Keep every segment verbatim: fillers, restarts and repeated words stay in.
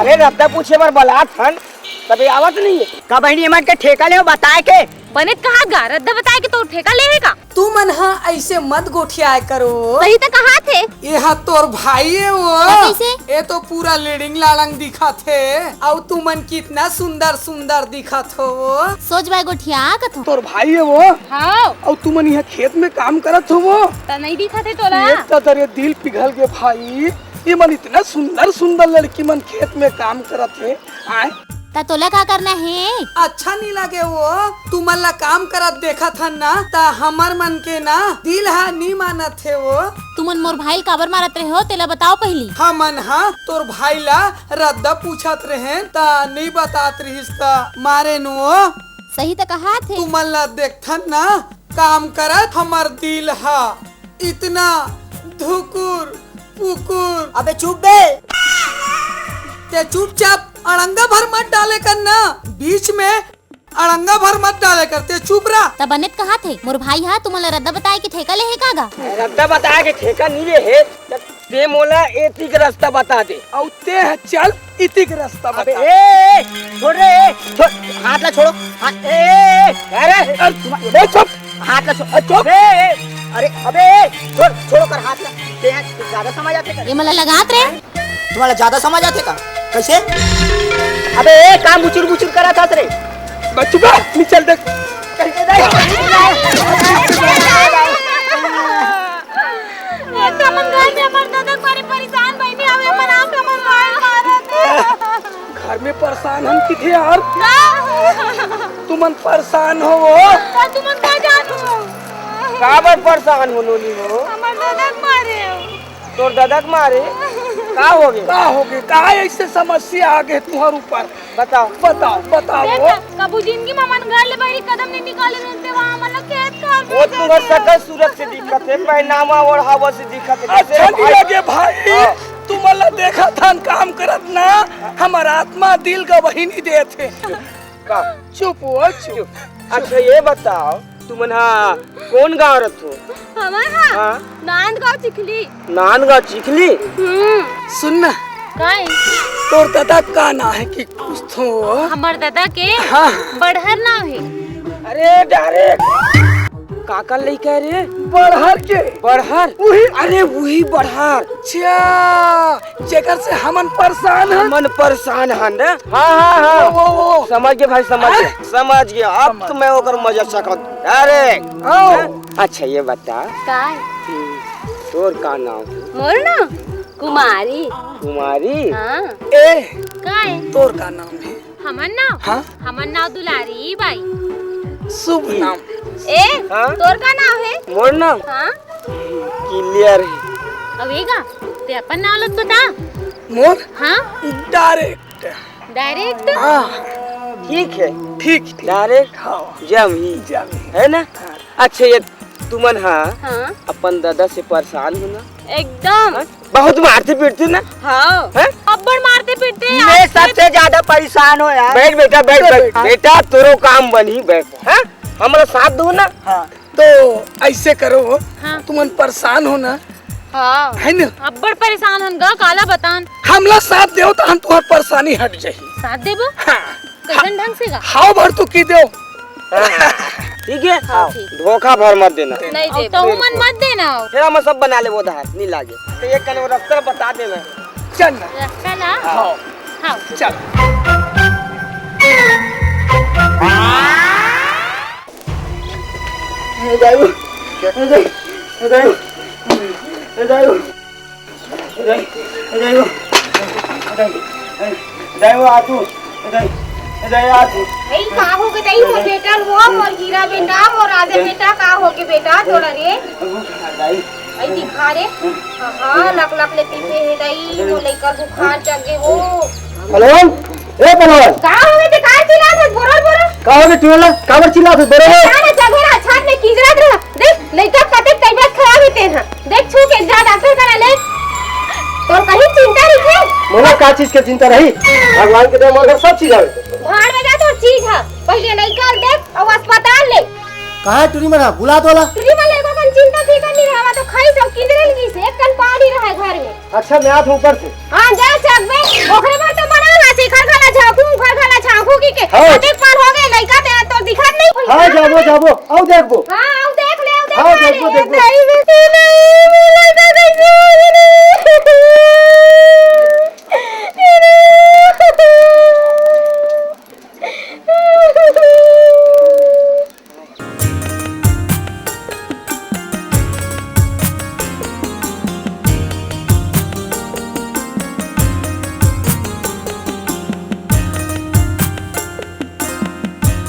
अरे रद्दा पूछे बर बलात हन, तबे आवत नहीं है। का बहिनी, एमन के ठेका ले बताए के? बने त कहा गा, रद्दा बताए के तोर ठेका ले हे का? तुमन ह अइसे मत गोठियाए करो। सही त कहा थे। ये हा तोर भाई हे वो। त कइसे? ये तो पूरा लेडिंग लाड़ंग दिखत हे। अउ तुमन कितना सुंदर सुंदर दिखत हो वो। सोच भाई गोठिया कथो। तोर भाई हे वो। हाँ। अउ तुमन यहाँ खेत में काम करत हो वो। त नहीं दिखत हे तोला? एक त तरे दिल पिघल गे भाई। ये मन इतना सुंदर सुंदर लड़की मन खेत में काम करत हे। आय। त तोला का करना हे? अच्छा नी लगे वो, तुमन ला काम करत देखत हन ना, त हमर मन के ना दिल हा नी मानत हे वो। तुमन मोर भाई ल काबर मारत रहे हो, तेला बताओ पहिली। हमन हा तोर भाई ला रद्दा पूछत रहेन, त नी बतात रिहिस त मारेन वो। सही त कहा थे। तुमन ला देखथन ना, काम करत हमर दिल हा इतना धुकुर पुकुर। अबे चुप बे। ते चुपचाप अड़ंगा भर मत डाले कर ना, बीच में अड़ंगा भर मत डाले कर, ते चुप रह। त बने त कहा थे, मोर भाई हा तुमन ला रद्दा बताए के ठेका ले हे का गा? रद्दा बताए के ठेका नी ले हे, त ते मोला एती के रास्ता बता दे। अउ ते ह चल इतिक रास्ता अबे, बता। ए, ए, छोड़ रे, ए, छोड़, हाथ ला छोड़ो, हाथ, ए, ए, ए, अरे, अरे, तुम, ए, चुप। हाथ ला छोड़, ए, चुप। ए, ए, अरे, अबे, ए, छोड़, छोड़ो कर हाथ ला। ते ह ज्यादा समझ आथे का? ये मला लगात रे। तुम्हाला ज्यादा समझ आथे का? कैसे? अबे, ए, का मुचुर मुचुर करा था रे? बच्चू का, नी चल देख। एक तो हमन घर में हमर ददा के मारे परेशान बहिनी, अउ एमन आके हमर भाई मारत हे। घर में परेशान हम किथे यार? का? तुमन परेशान हो वो? त तुमन का जानहू? काबर परेशान हो नोनी हो? हमर ददा के मारे। तोर ददा के मारे? का होगे? का होगे? का ऐसे समस्या आगे तुहर ऊपर? बताओ। बताओ, बताओ। देख ना, कभू जिंदगी में हमन घर ले बाहिर कदम नहीं निकाले रहते, वहाँ हमन ला खेत खार वो बेचत तुमर हे। सकल सूरत से दिखत हे, पहनावा ओढ़ावा से दिखत हे। अच्छा जैसे नहीं भाई लगे भाई, हाँ। तुमन ला देखत हन काम करत ना, हमर आत्मा दिल गवाही नहीं देत हे। का? चुप हो, चुप। चुप। अच्छा ये बताओ, तुमन हा कोन गाँव रथो? हमर हा? हाँ। नांदगांव चिखली। नांदगांव चिखली? हम्म। सुन ना। काय? तोर ददा का नाव हे कि कुछ तो? हमर ददा के हाँ। बड़हर नाव हे। अरे direct काकर लइका रे? बड़हर के। बड़हर? उही। अरे उही बड़हर। अच्छा, जेकर से हमन परेशान हन। हमन परेशान हन रे। हाँ, हाँ, हाँ। वो, वो, वो। समझ गे भाई, समझ हाँ? गे। समझ गे। अब समझ। तो मैं ओकर मजा सकत। अरे। आओ। हाँ? अच्छा, ये बता। काय? हम्म, तोर का नाम हे? मोर नाम? कुमारी। कुमारी? हाँ। ए, काय? तोर का नाम हे? हमर नाम? हाँ? हमर नाम दुलारी बाई। शुभ नाम। ए, हाँ? तोर का नाम हे? मोर नाम? हाँ? क्लियर हे। अबे गा, ते अपन नाम ला बता। मोर? हाँ? Direct। Direct? हाँ। ठीक हे। ठीक, ठीक। Direct? हाँ। जमी। जमी। हे ना? हाँ। अच्छा, ये तुमन हा हाँ। अपन ददा से परेशान हो ना? एकदम। हाँ? बहुत मारथे पीटथे ना? हाँ। हैं? अब्बड़ मारथे पीटथे मैं यार। सबसे ज्यादा परेशान हो यार। बैठ बेटा, बैठ, बैठ, बैठ। बैठ। बेटा, तोरो काम बनही, बैठ। हाँ? हमला साथ दो ना। हाँ, तो ऐसे करो, हाँ। तुमन परेशान हो ना? हाँ। है ना? अब्बड़ परेशान हन गा, काला बतान। हमला साथ देव, त हम तुहर परेशानी हट जाही। साथ देबो? हाँ। कइसन ढंग से गा? हाव भर तो की देव। हाँ, ठीक हे? हाँ, आओ, ठीक। धोखा भर मत देना। नहीं अउ देबो। तहू मन मत देना हो। फेर हम सब बना लेबो उधार, नी लागे। तो एक कने रस्ता बता देना। चल ना। रस्ता ना? हाँ। हाँ। चल। ए दाऊ, ए दाऊ, ए दाऊ, ए दाऊ। ए दाई, ए दाई, ए दाई, ए दाई, आ तू, ए दाई, ए दाई, आ तू। ए, का हो गे दाई, मोर बेटा हो, मोर हीरा बेटा, मोर राजा बेटा, का हो गे बेटा तोरा रे? अब दाई। ए, दिखा रे। हाँ, लक लक ले पीछे हे दाई, मोर लइका बुखार चढ़ गे हो। हेलो? ए पलवान। का होगे ते का चिल्लात हस? बोरो, बोरो। का होगे टुरला? काबर चिल्लात हस? बोरो, बोरो। ना, ना, जगह ना, छात में किंजरत रहा। देख, लइका कतेक तबीयत खराब हे तेन हा। देख, छू के जा डॉक्टर करा ले। तोर कहीं चिंता रहिथे? मोला का चीज के चिंता रही? भगवान के दया मोर घर सब चीज हवे। भाड़ में जा तोर चीज हा। पहिले लइका ल देख, अउ अस्पताल ले। कहाँ हे टुरी मन हा? बुला तो ला। टुरी मन ला एको कन चिंता फिकर नहीं रहा, तो खाई सब किंजरे लगी से, एक कन पानी रहा घर में। अच्छा, मैं आत हूँ ऊपर से। हाँ, जा सकबे, ओकरे बर तो बना घर घला झांकू, घर घला झांकू की के। हाँ। अतेक पार हो गए, लइका ते तो दिखत नहीं। हाँ, जाबो, जाबो, आओ देखबो। हाँ, आओ देख ले, आओ देख हाँ, ले। देखबो, देखबो। नहीं, नहीं, नहीं, लइका नहीं, नहीं।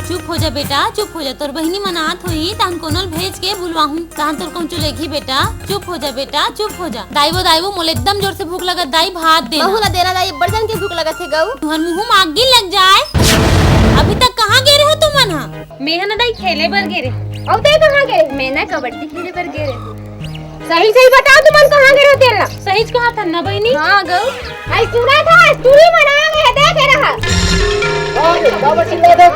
चुप हो जा बेटा, चुप हो जा। तोर बहिनी मन आत होही, तहन कोनो ल भेज के बुलवाहूं, तहन तोर कहूं चुलेगी बेटा। चुप हो जा बेटा, चुप हो जा। दाई वो, दाई वो, मोला एकदम जोर से भूख लगत, दाई भात दे। महू ला देना दाई, बड़ जन के भूख लगत हे गऊ। तुहर मुंह में आगी लग जाए। अभी तक कहाँ गे रहे हो तुमन हा? मैं ह ना दाई खेले बर गे रहे। अउ तैं कहाँ गे रहे? मैं ना कबड्डी खेले बर गे रहे। सही सही बताओ, तुमन कहाँ गे रहे हो तेला? सहीच कहा था ना बहिनी। हाँ गऊ। आई सुना था, आज टूरी मनाए गे हे, देखे रहा। हाँ, बाबा चिल्ला दे।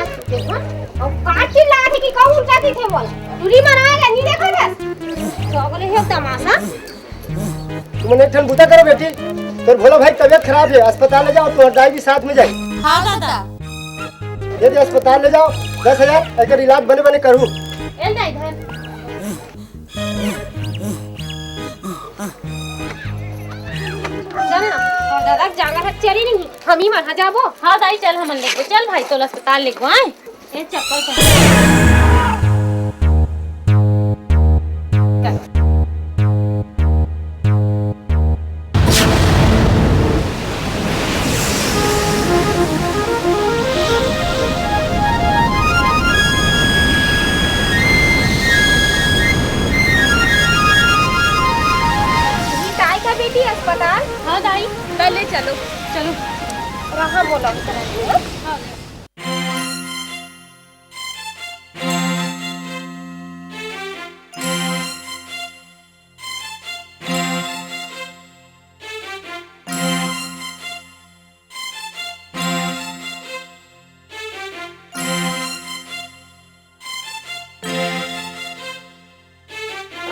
अउ का चिल्ला थे कि कहूँ उल्टा की थे बोला। टूरी मनाए गे, नहीं देखा था? तो बोले हे तमाशा। तुमन एक ठन बूता करो बेटी, तोर भोला भाई के तबीयत खराब हे, अस्पताल ले जाओ, तोर दाई भी साथ में जाए। हाँ दादा। ये दे अस्पताल ले जाओ, दस हजार, एकर इलाज बने बने करू। एल दाई धर। चल ना, तोर दादा के जांगर ह चली नहीं, हम ही मन ह जाबो। हाँ दाई, चल हमन लेगो, चल भाई, तोला अस्पताल लेगो, आए। ए, चप्पल पहन। ये काय का बेटी अस्पताल? हाँ दाई। पहले चलो। चलो। रहा बोला उतना। हाँ।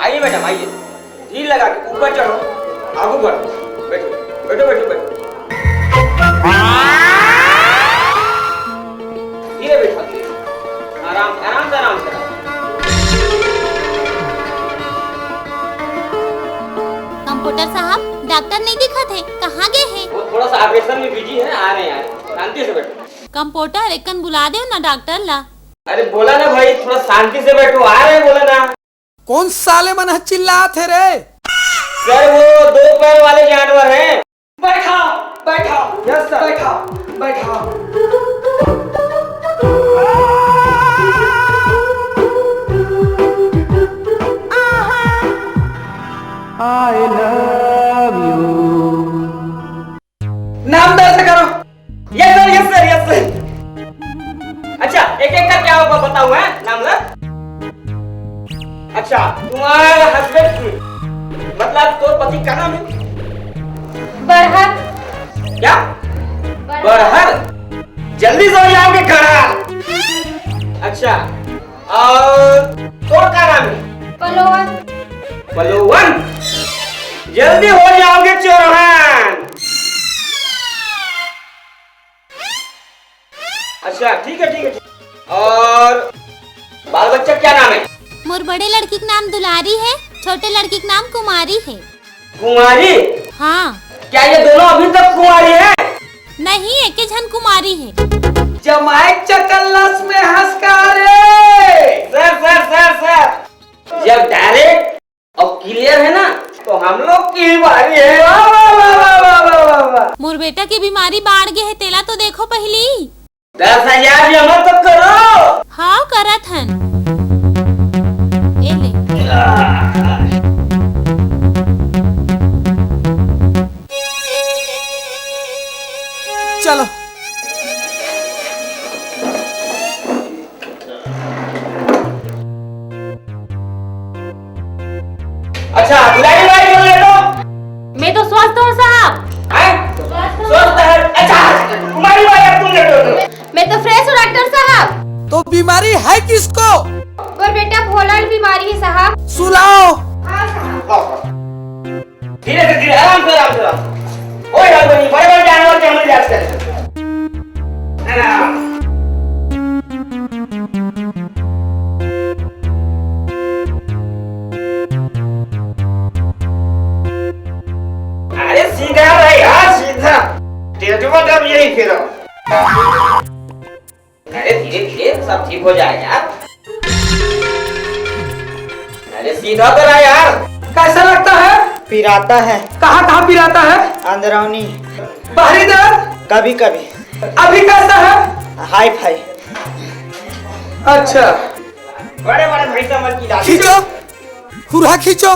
आइए मैडम, आइए। ढील लगा के ऊपर चढ़ो, आगू बढ़ो। बैठो, बैठो, बैठो, बैठो। धीरे बैठो, धीरे। आराम से, आराम से, आराम से। कंपाउंडर साहब, डॉक्टर नहीं दिखत हे, कहाँ गे हे? वो थोड़ा सा ऑपरेशन में बिजी है, आ रहे हैं, आ रहे हैं। शांति से बैठो। कंपाउंडर, एकन बुला देव ना डॉक्टर ला। अरे बोला ना भाई, थोड़ा शांति से बैठो, आ रहे हैं, बोला ना। कौन साले मन ह चिल्लात हे रे? सर, वो दो पैर वाले जानवर हैं। बैठा, बैठा, यस सर। बैठा, बैठा। I love you। नाम दर्ज करो। Yes sir, yes sir, yes sir. अच्छा, एक एक करके आओ, ब-, बताओ, हैं, नाम ला। अच्छा, तुम्हारा हस्बैंड, मतलब, तो पति का नाम है? बरहर। क्या? बरहर। बरहर? जल्दी से हो जाओगे खड़ा। अच्छा, और तोर का नाम है? पलोवन। पलोवन? जल्दी हो जाओगे चोरहान। अच्छा, ठीक है, ठीक है, ठीक। और बाल बच्चा क्या नाम है? मोर बड़े लड़की के नाम दुलारी है, छोटे लड़की के नाम कुमारी है। कुंवारी? हाँ। क्या ये दोनों अभी तक कुंवारी हैं? नहीं, एके झन कुमारी है। जमाई चकल्लस में हंसका रे। सर, सर, सर, सर, जब डायरेक्ट और क्लियर है ना, तो हम लोग की ही बारी है। वाह, वाह, वाह। मोर बेटा के बीमारी बाढ़ गे है, तेला तो देखो पहली। दस हजार जमा तो करो। हाँ, करत हन। ए ले। चलो। अच्छा, दुलारी भाई बोल रहे हो? मैं तो स्वस्थ हूँ साहब। हैं? स्वस्थ हूँ। स्वस्थ है? अच्छा, कुमारी भाई, अब तुम लेटो। मैं तो फ्रेश हूँ डॉक्टर साहब। तो बीमारी है किसको? मोर बेटा भोला ल बीमारी है साहब। सुलाओ। हाँ साहब। हाँ, हाँ। धीरे से, धीरे, आराम से, आराम से, आराम से। ओए हड़बड़ी, बड़े बड़े जानवर के हम इलाज करें। चुपचाप यही फिरो। अरे धीरे धीरे सब ठीक हो जाएगा यार। अरे सीधा तो रहा यार। कैसा लगता है? पिराता है। कहाँ कहाँ पिराता है? अंदरौनी। बाहरी दर्द? कभी कभी। अभी कैसा है? Hi fi. अच्छा। बड़े बड़े भाई समझ की दादी। खींचो, हुरहा खींचो,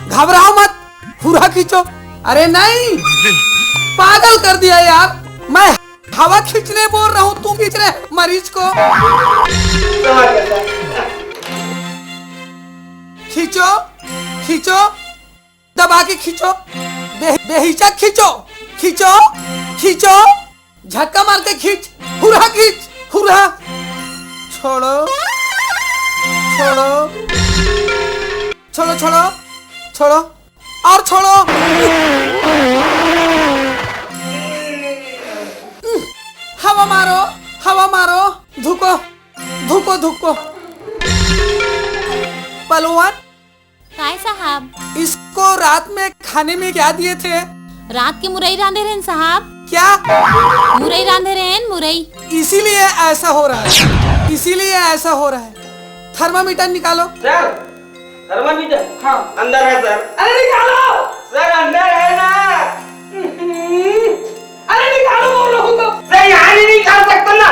घबराओ मत, हुरहा खींचो। अरे नहीं, पागल कर दिया यार। मैं हवा खींचने बोल रहा हूँ, तू खींच रहे मरीज को। समझ गया सर। खींचो, खींचो, दबा के खींचो, बे-, बेहिचक खींचो, खींचो, खींचो, झटका मार के खींच, हुरहा खींच, हुरहा। छोड़ो, छोड़ो, छोड़ो, छोड़ो, छोड़ो और छोड़ो। हवा मारो, हवा मारो, धुको, धुको, धुको। पलवान, काय साहब? इसको रात में खाने में क्या दिए थे? रात के मुरई रांधे रहेन साहब। क्या? मुरई रांधे रहेन, मुरई। इसीलिए ऐसा हो रहा है, इसीलिए ऐसा हो रहा है। थर्मामीटर निकालो। Sir, thermometer? हाँ। अंदर है सर। अरे निकालो। सर, अंदर है ना। अरे निकालो बोल रहा हूँ तो। सर, यहाँ नहीं निकाल सकता ना।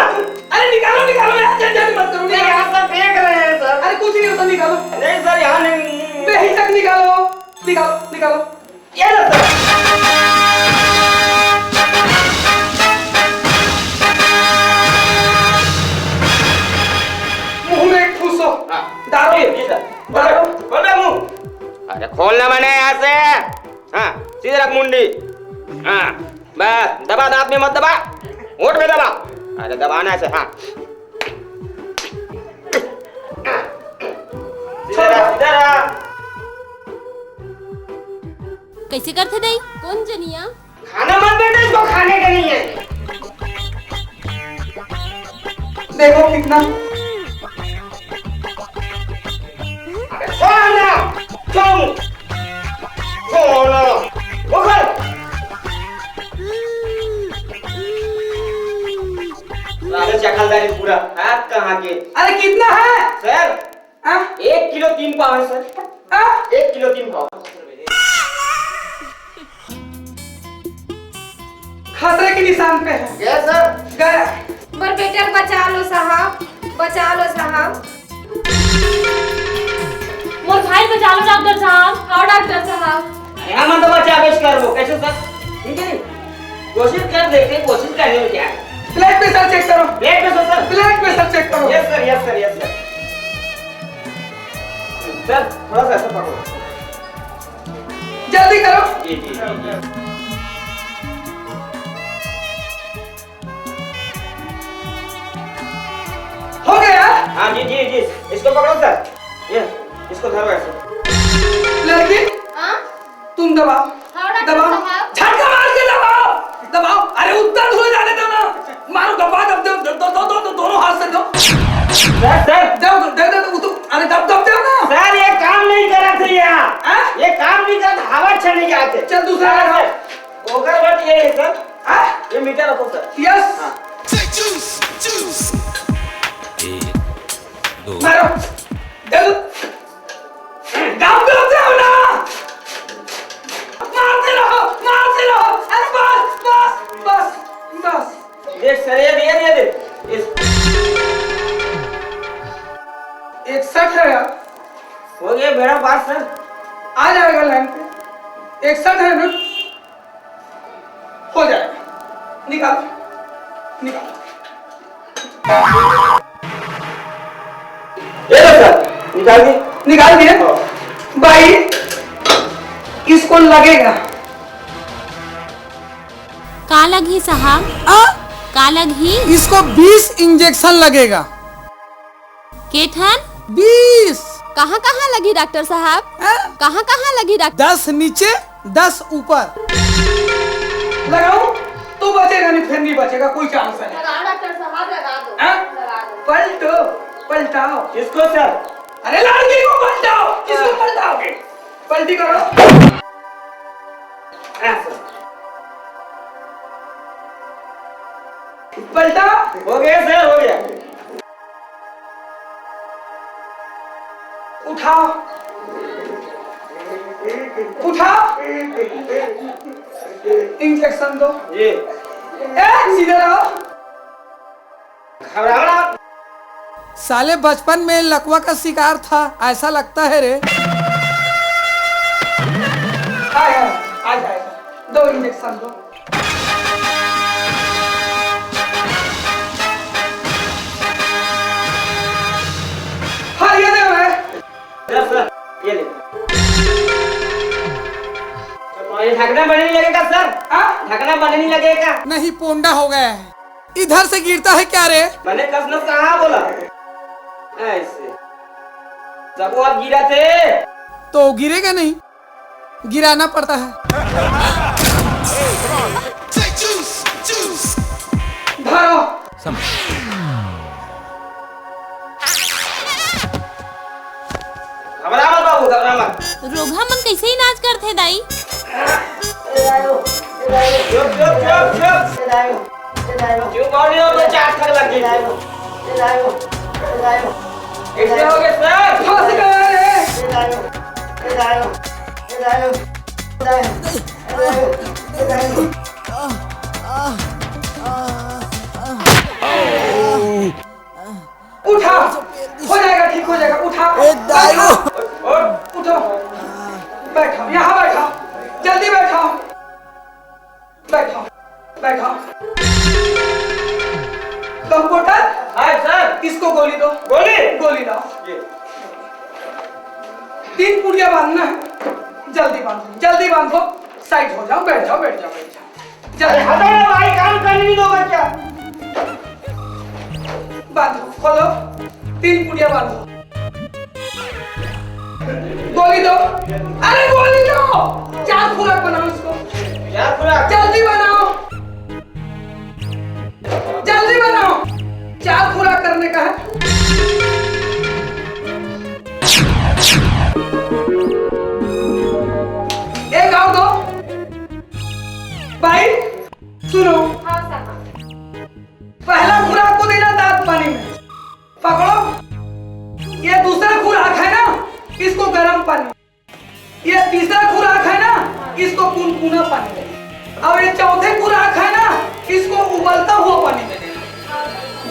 अरे निकालो, निकालो यार, झंझट मत करो, सर, निकालो। यहाँ सब देख रहे हैं सर। अरे कुछ नहीं होता, निकालो। नहीं सर, यहाँ नहीं। बेहिचक निकालो, निकालो, निकालो। ये लो सर। मुंह में एक ठूसो। हाँ। डालो। जी, जी सर। डालो। खोल बे मुंह। अरे खोलना मैंने यहाँ से। हाँ, सीधे रख मुंडी। हाँ, बस दबा, दांत में मत दबा, होंठ में दबा। अरे दबाना ऐसे, हाँ। सीधे रख, सीधे रख। कैसे करथे दई? कौन जनिया? खाना मत बेटा, इसको खाने का नहीं है। देखो कितना। अबे सोना, तुम सोना, उठो। अरे चकलदारी पूरा हाथ कहाँ के? अरे कितना है? सर, हाँ? एक किलो तीन पाव है सर। हाँ? एक किलो तीन पाव। खतरे के निशान पे है। गया सर। गया। मोर बेटा बचा लो साहब, बचा लो साहब। मोर भाई बचा लो डॉक्टर साहब। हाँ डॉक्टर साहब। यहाँ मत बचा, बेच कर वो कैसे सर? ठीक है नहीं? कोशिश कर देखते हैं, कोशिश करने में क्या है? ब्लड प्रेशर चेक करो। Blood pressure sir. Blood pressure check करो। Yes sir, yes sir, yes sir. Sir, थोड़ा सा ऐसा पकड़ो। जल्दी करो। जी, जी, जी, जी। हो गया? हाँ, जी, जी, जी। इसको पकड़ो सर। ये, इसको धरो ऐसे। लड़की, हाँ? तुम दबाओ। हाँ, डॉक्टर दबाओ। साहब। झटका मार के दबाओ। दबाओ। अरे, उत्तर हुए जाने दो ना। मारो, दबा, दब, दब, दब, दो, दो, दो, दो, दोनों हाथ से दो। Sir, sir. दब, दे, दे, दे, उतर, अरे, दब, दब, दे ना। सर, ये काम नहीं कर रहा था ये। हाँ? ये काम नहीं कर रहा था, हवा अच्छा नहीं आते। चल, दूसरा सर, लगाओ। सर, ओकर बाद ये है, सर। हाँ? ये मीटर रखो, सर। यस। हाँ। एक, दो। मारो। दे दो। दम दो, दे ना। मारते रहो, मारते रहो। अरे बस, बस, बस, बस। देख सर, ये दे, ये दे। इस- इकसठ है यार। हो गया मेरा पास सर। आ जाएगा लाइन पे। इकसठ है ना? हो जाएगा। निकालो, निकालो। ये लो सर, निकाल दिए। निकाल दिए? हाँ। भाई, इसको लगेगा। का लगही साहब? आ? का लगही? इसको बीस इंजेक्शन लगेगा। के ठन? बीस। कहाँ कहाँ लगही डॉक्टर साहब? हाँ? कहाँ कहाँ लगही डॉक्टर? दस नीचे, दस ऊपर। लगाऊं? तो बचेगा नहीं, फिर नहीं बचेगा, कोई चांस नहीं। लगा डॉक्टर साहब, लगा दो। हाँ? लगा दो। पलटो, पलटाओ। किसको सर? अरे लड़की को पलटाओ। किसको हाँ। पलटाओगे? पलटी करो। हाँ सर। पलटा। हो गया सर, हो गया। उठा, उठा। इंजेक्शन दो। जी। ए, सीधे रहो। घबराओ ना। साले बचपन में लकवा का शिकार था, ऐसा लगता है रे। हाय, हाय, आ जाएगा। दो इंजेक्शन दो। हाँ, ये दे भाई। सर, सर, ये ले। ये ढकना बने नहीं लगेगा सर? हाँ? ढकना बने नहीं लगेगा? नहीं, पोंडा हो गया है। इधर से गिरता है क्या रे? मैंने कस नस कहाँ बोला? ऐसे। सब वो आप गिरा थे। तो गिरेगा नहीं, गिराना पड़ता है। धरो। घबरा मत बाबू, घबरा मत। रोगहा मन कैसे इलाज करथे दाई? चुप, चुप, चुप, चुप। क्यों बोल रहे हो? तो चार ठग लग गई। कैसे हो गए सर? फंस गए रे। उठा, हो जाएगा, ठीक हो जाएगा। उठा, ए, दाई। बैठा। उठ, उठ। उठो, बैठो, यहाँ बैठो, जल्दी बैठो, बैठो, बैठो। कंपाउंडर, हाँ सर। इसको गोली दो। गोली? गोली लाओ। ये। तीन पुड़िया बांधना है, जल्दी बांधो, जल्दी बांधो। साइड हो जाओ, बैठ जाओ, बैठ जाओ, बैठ जाओ। अरे हटो ना भाई, काम करने नहीं दोगे क्या? बांधो, खोलो, तीन पुड़िया बांधो। गोली दो, अरे गोली दो, चार खुराक बनाओ इसको। चार खुराक? जल्दी बनाओ, जल्दी बनाओ, चार खुराक करने का है। एक और दो। भाई, सुनो। हाँ, साहब। पहला खुराक को देना दांत पानी में, पकड़ो। ये दूसरा खुराक है ना, इसको गर्म पानी। ये तीसरा खुराक है ना, इसको कुनकुना पानी में। और ये चौथे खुराक है ना, इसको उबलता हुआ पानी में देना।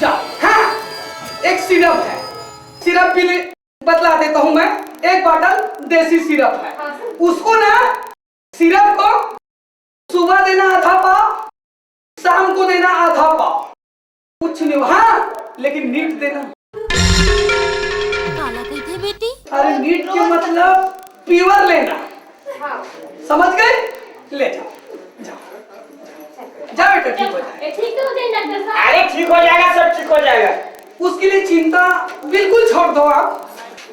जाओ। हाँ, एक सिरप है, सिरप पी ले, बतला देता हूँ मैं। एक बॉटल देसी सिरप है, उसको ना, सिरप को सुबह देना आधा पाव, शाम को देना आधा पाव। कुछ नहीं, हाँ, लेकिन नीट देना। काला कहिथे बेटी? अरे नीट के मतलब प्योर लेना। हाँ। समझ गए? ले जाओ, जाओ, जाओ बेटा, ठीक हो जाएगा। ये ठीक तो हो जाए डॉक्टर साहब? अरे ठीक हो जाएगा, सब ठीक हो जाएगा। उसके लिए चिंता बिल्कुल छोड़ दो आप।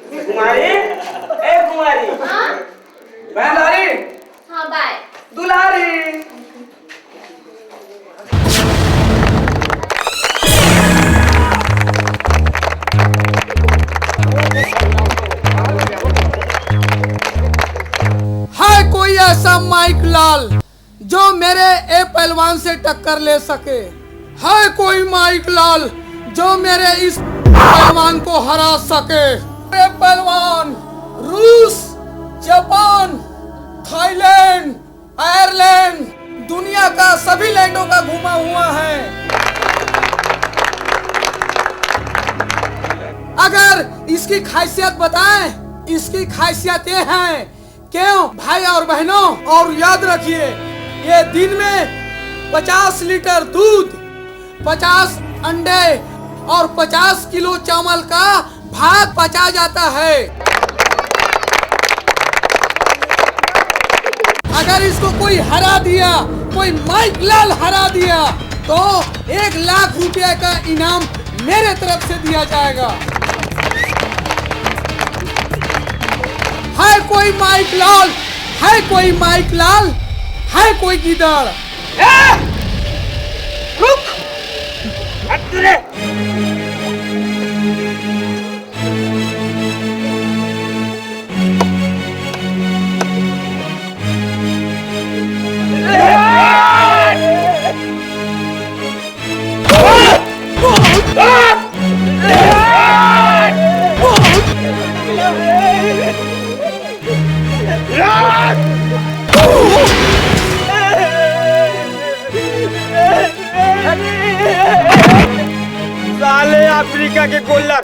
कुमारी, ए कुमारी। हाँ? दुलारी। हाँ, बाय। दुलारी। है कोई ऐसा माइक लाल जो मेरे ए पहलवान से टक्कर ले सके? है कोई माइक लाल जो मेरे इस पहलवान को हरा सके? ए पहलवान रूस, जापान, थाईलैंड, आयरलैंड, दुनिया का सभी लैंडों का घूमा हुआ है। अगर इसकी खासियत बताएं, इसकी खासियत ये है, क्यों भाई और बहनों, और याद रखिए, ये दिन में पचास लीटर दूध, पचास अंडे और पचास किलो चावल का भात पचा जाता है। अगर इसको कोई हरा दिया, कोई माइक लाल हरा दिया, तो एक लाख रुपया का इनाम मेरे तरफ से दिया जाएगा। है कोई माइक लाल, है कोई माइक लाल, है कोई गिदड़? ए! रुक! हट रे! अफ्रीका के गोल्लर।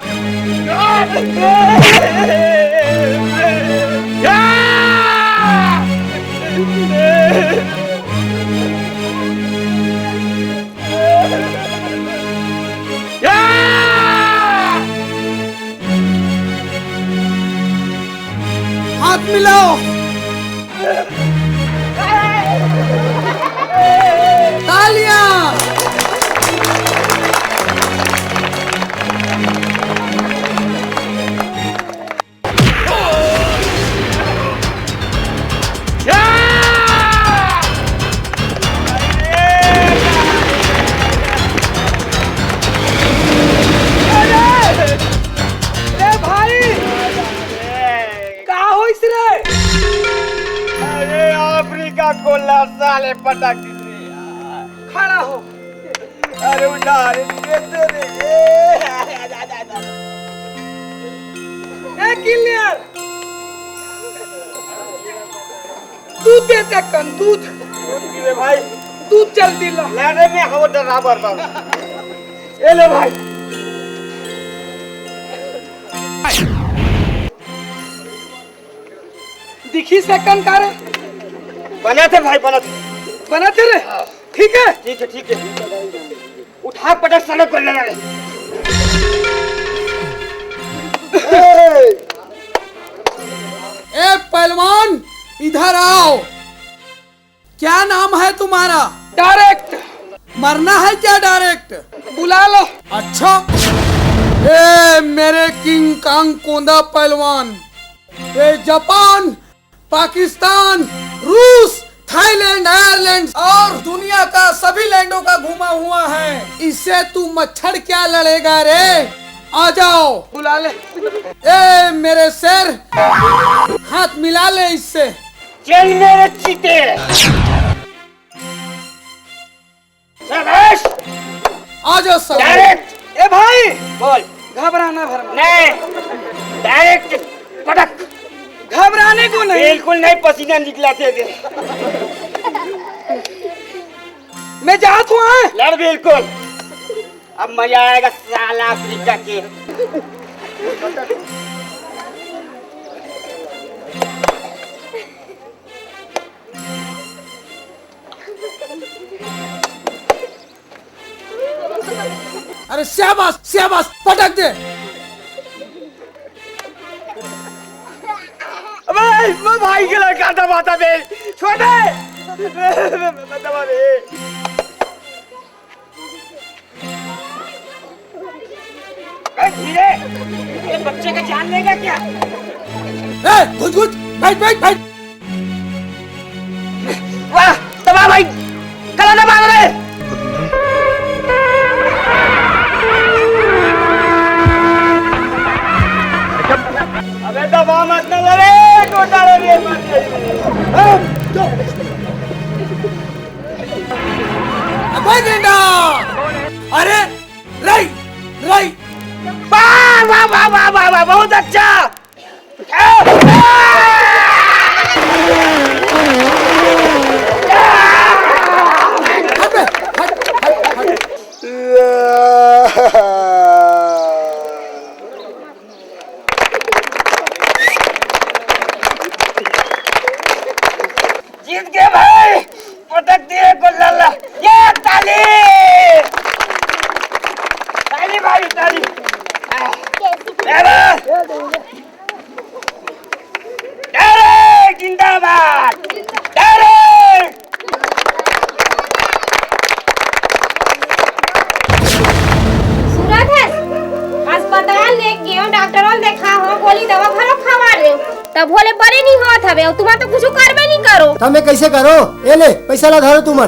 हाथ मिलाओ। तालियां। ए भाई, का होइस रे? अरे अफ्रीका गोल्लर साले पटक दिस रे यार। खड़ा हो। अरे उठा रे, दे दे रे। ए, अरे, अरे, अरे, अरे। ए, किलियर। दूध देते कन, दूध। दूध पीबे भाई। दूध जल्दी ला। ला रे, मैं हवा डरा बर बाबू। ए ले भाई। दिखिस हे कन का रे? बनथे भाई, बनथे। बनथे रे? ठीक हे? ठीक हे, ठीक हे। उठा पटक साले गोल्लर ला रे। ए! ए पहलवान, इधर आओ। क्या नाम है तुम्हारा? डायरेक्ट। मरना है क्या डायरेक्ट? बुला लो। अच्छा। ए मेरे किंग कांग कोंदा पहलवान, ये जापान, पाकिस्तान, रूस, थाईलैंड, आयरलैंड और दुनिया का सभी लैंडों का घूमा हुआ है। इससे तू मच्छर क्या लड़ेगा रे? आ जाओ। बुला ले। ए मेरे शेर, हाथ मिला ले इससे। चल मेरे चीते। शाबाश। आ जाओ सब। डायरेक्ट। ए भाई। बोल। घबराना भरमा। नहीं। डायरेक्ट पटक। घबराने को नहीं। बिल्कुल नहीं, पसीना निकला तेरे। मैं जात हूँ, हाँ? लड़ बिल्कुल। अब मजा आएगा साला अफ्रीका के। अरे शाबाश, शाबाश, पटक दे। अबे, वो भाई के लड़का दबाता बे, छोड़ दे। दबा दे। ए, धीरे, ये बच्चे का जान लेगा क्या? ए, घुस, घुस, बैठ, बैठ, बैठ। वाह, दबा भाई, गला दबा दे। अबे दबा मत ना रे, गोटा रे, मत। अबे गेंडा, अरे, राइट, राइट। वाह, वाह, वाह, बहुत अच्छा। हट बे, हट, हट, हट। जीत गए भाई, पटक दिए गोल्लर ला। ये ताली, ताली भाई, ताली। अरे, डायरेक्ट जिंदाबाद, डायरेक्ट। सुनत हस? अस्पताल लेके गेंव, डॉक्टर वाल देखा हो, गोली दवा घलो खवा दे। तब होले बने नहीं होत हवे, अउ तुमन तो कुछु करबे नहीं करो। तब मैं कैसे करो? ए ले, पैसा ला धरो तुमन।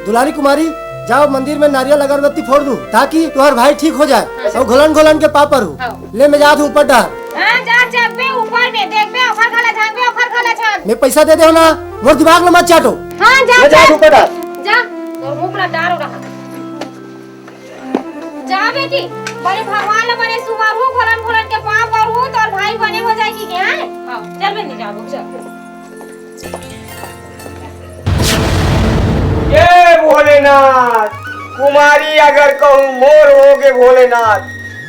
दुलारी कुमारी, जाओ मंदिर में नारियल अगरबत्ती फोड़ दू, ताकि तुम्हार भाई ठीक हो जाए। अउ घोलन घोलन के पापर हूँ। हाँ। ले मैं जात हूँ ऊपर डहर। हाँ, जा, जब मैं ऊपर में देखबे, ओखर घला झांकबे, ओखर घला झांक। मैं पैसा दे दे हो ना, मोर दिमाग में मत चाटो। हाँ, जा, मैं जा। जात हूँ ऊपर डहर। जा, तोर मुंह ला डारो रहा। जा बेटी, बड़े भगवान ला बने सुमरहू, घोलन घोलन के पाँव परहू, तोर भाई बने हो जाए कि क्या है? हाँ, चल बेटी, जाबो, चल। ये भोलेनाथ, कुमारी अगर कहूँ मोर होगे भोलेनाथ,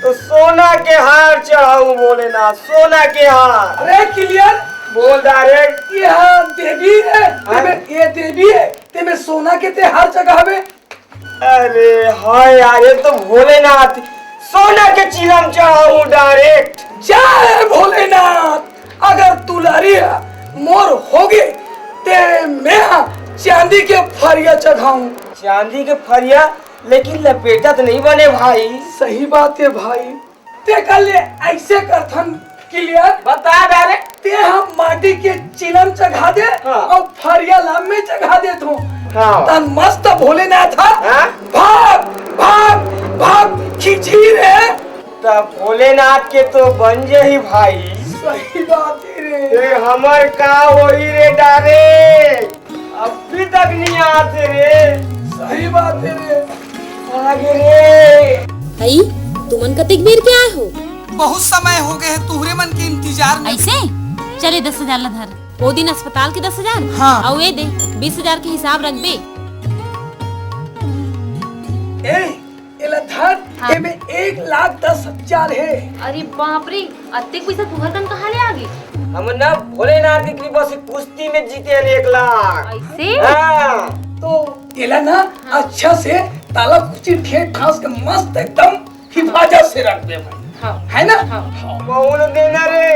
तो सोना के हार चढ़ाऊं भोलेनाथ, सोना के हार। अरे किलियर, बोल डायरेक्ट। ये हार देवी है, हाँ? तेमे, ये देवी है, तेमे सोना के ते हार चढ़ावे। अरे हाँ यार, ये तो भोलेनाथ, सोना के चिलम चढ़ाऊं डायरेक्ट। जय भोलेनाथ। अगर दुलारी मोर होगे, ते मैं चांदी के फरिया चढ़ाऊं। चांदी के फरिया? लेकिन लपेटत नहीं बने भाई। सही बात है भाई। ते कर ले, ऐसे करथन किलियर। बता डायरेक्ट। ते हम माटी के चिलम चघा दे हाँ। और फरिया ला में चघा देत हो। हाँ। तन मस्त भोलेनाथ हा। हाँ? भाग, भाग, भाग, खींची रे। तब भोलेनाथ के तो बन जाही भाई। सही बात है रे। फिर हमर का होई रे डायरेक्ट? अभी तक नहीं आते रे। सही बात है रे। आगे रे। अई, तुमन कतेक बेर के आए हो? बहुत समय हो गए है तुहरे मन के इंतजार में। ऐसे? चले दस हजार ला धर। वो दिन अस्पताल के दस हजार? हाँ। अउ ए दे, बीस हजार के हिसाब रखबे। ए, एला धर, हाँ। एमे एक लाख दस हजार है। अरे बाप रे, अतेक पैसा तुहर कन कहाँ ले आ गे? हम ना भोलेनाथ की कृपा से कुश्ती में जीते हैं एक लाख। ऐसे? हाँ। तो एला ना हाँ। अच्छा से ताला कुची ठेठ ठास के मस्त एकदम हिफाजत से रख दे भाई। हाँ। है ना? हाँ। हाँ। बहुत देना रे।